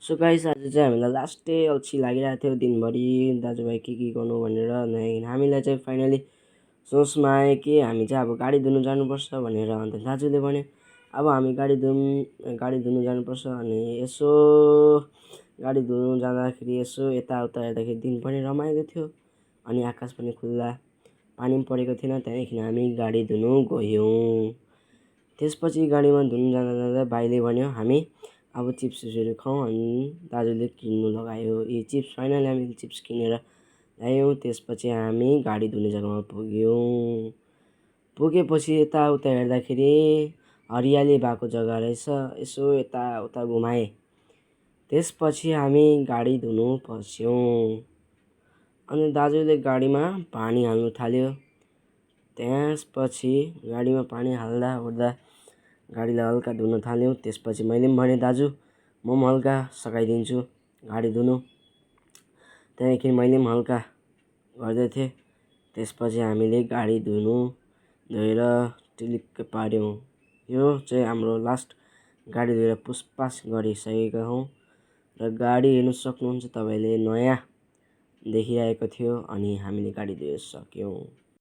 So guys आज चाहिँ हामीलाई लास्ट डे अल्छी लागिरहेको थियो दिनभरि दाजुभाइ के गर्नु भनेर हामीलाई चाहिँ फाइनली सोचमा आयो कि हामी चाहिँ अब गाडी धुनु जानुपर्छ भनेर। अन्त दाजुले भन्यो अब हामी गाडी धुनु जानुपर्छ। अनि यसो गाडी धुनु जाँदाखेरि यसो यताउता हेर्दाखेरि दिन पनि रमाइलो थियो अनि आकाश पनि खुल्ला, पानी पनि परेको थिएन। त्यहाँदेखि हामी गाडी धुनु गयौँ। त्यसपछि गाडीमा धुनु जाँदा भाइले भन्यो हामी अब चिप्सहरू खाउँ। अनि दाजुले किन्नु लगायो यी चिप्स। फाइनली हामी चिप्स किनेर ल्यायौँ। त्यसपछि हामी गाडी धुने जग्गामा पुगेपछि यताउता हेर्दाखेरि हरियाली भएको जग्गा रहेछ। यसो यताउता घुमाएँ। त्यसपछि हामी गाडी धुनु पस्यौँ। अनि दाजुले गाडीमा पानी हाल्नु थाल्यो। त्यसपछि गाडीमा पानी हाल्दा ओर्दा गाडीलाई हल्का धुन थाल्यौँ। त्यसपछि मैले पनि भने दाजु म पनि हल्का सघाइदिन्छु गाडी धुनु। त्यहाँदेखि मैले पनि हल्का गर्दै थिएँ। त्यसपछि हामीले गाडी धोएर टिलिक्क पार्यौँ। यो चाहिँ हाम्रो लास्ट गाडी धोएर पुसपास गरिसकेका हौँ। र गाडी हेर्नु सक्नुहुन्छ तपाईँले, नयाँ देखिरहेको थियो अनि हामीले गाडी धोएर सक्यौँ।